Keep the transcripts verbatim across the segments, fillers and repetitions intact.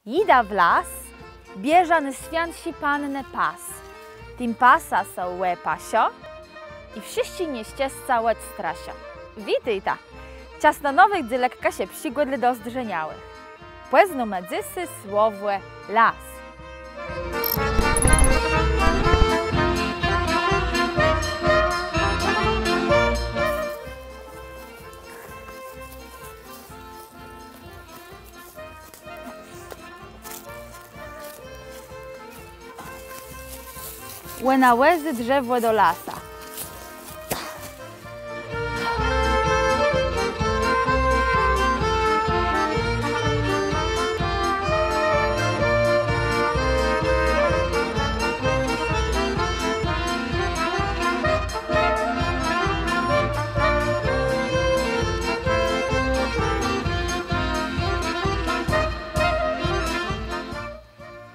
Jidã w las, bierzã Nôswiãtszi Pannë pas. Tim pasã sã òpasã i wszëtczé nieszczescô òdstraszã. Witôjta! Czas na nowi dzélëk Kaszëbsczégò dlô dozdrzeniałëch. Pòznómë dzysô słowò las. Òna wòzy drzewò do lasa.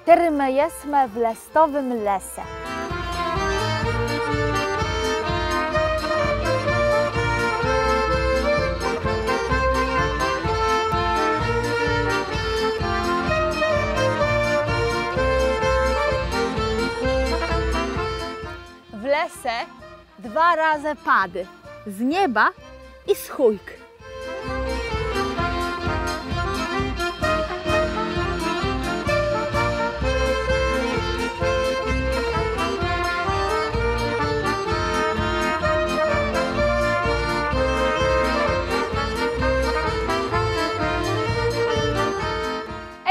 Terô më jesmë w lëstowim lese. W lese dwa razë padô, z nieba i z chòjk.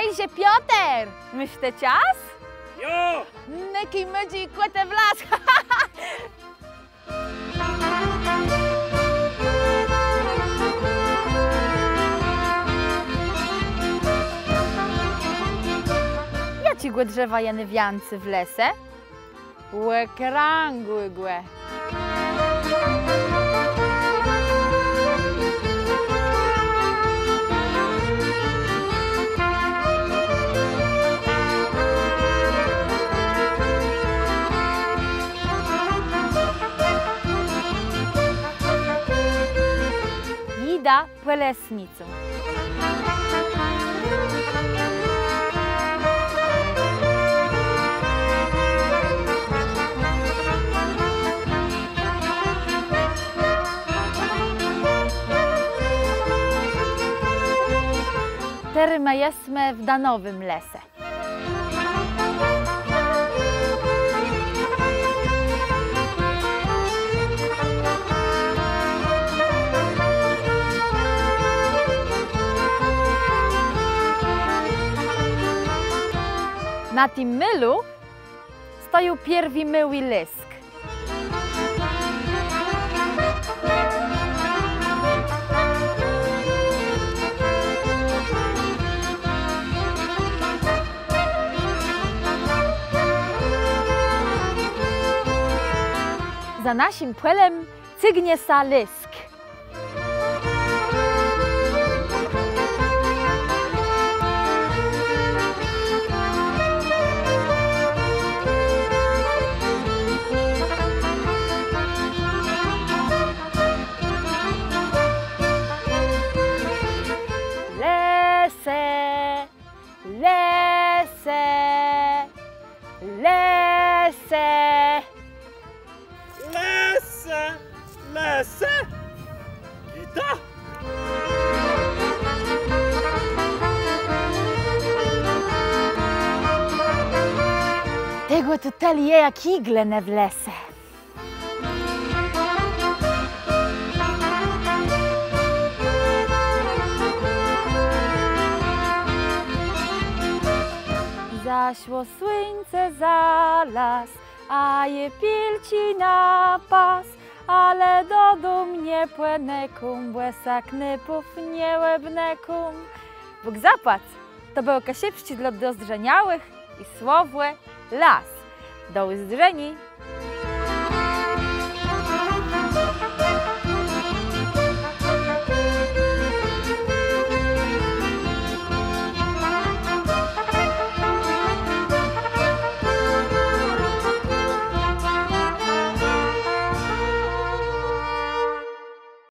Ejże, Pioter, môsz të czas? Jo! Në, kej më dzys kòte w las. Jaczégò drzewa je nôwiãcy w lese? Òkrãgłégò. Jidã pò lesnicą. Terô më jesmë w danowim lese. Na tim môlu stojôł pierwi môłi lôsk. Za naszim pòlem cygnie sã lôsk. Lese, lese, lese. Lese, lese. Wita? Tegò tu tëli je jak jiglënë w lese. Zaszło słuńce za las, a je pilczi na pas, ale do dóm nie pònëkóm, bò sã knôpów nie òbnëkóm. Bóg zapłac! To béł Kaszëbsczi dlô dozdrzeniałëch i słowò las. Do ùzdrzeniô!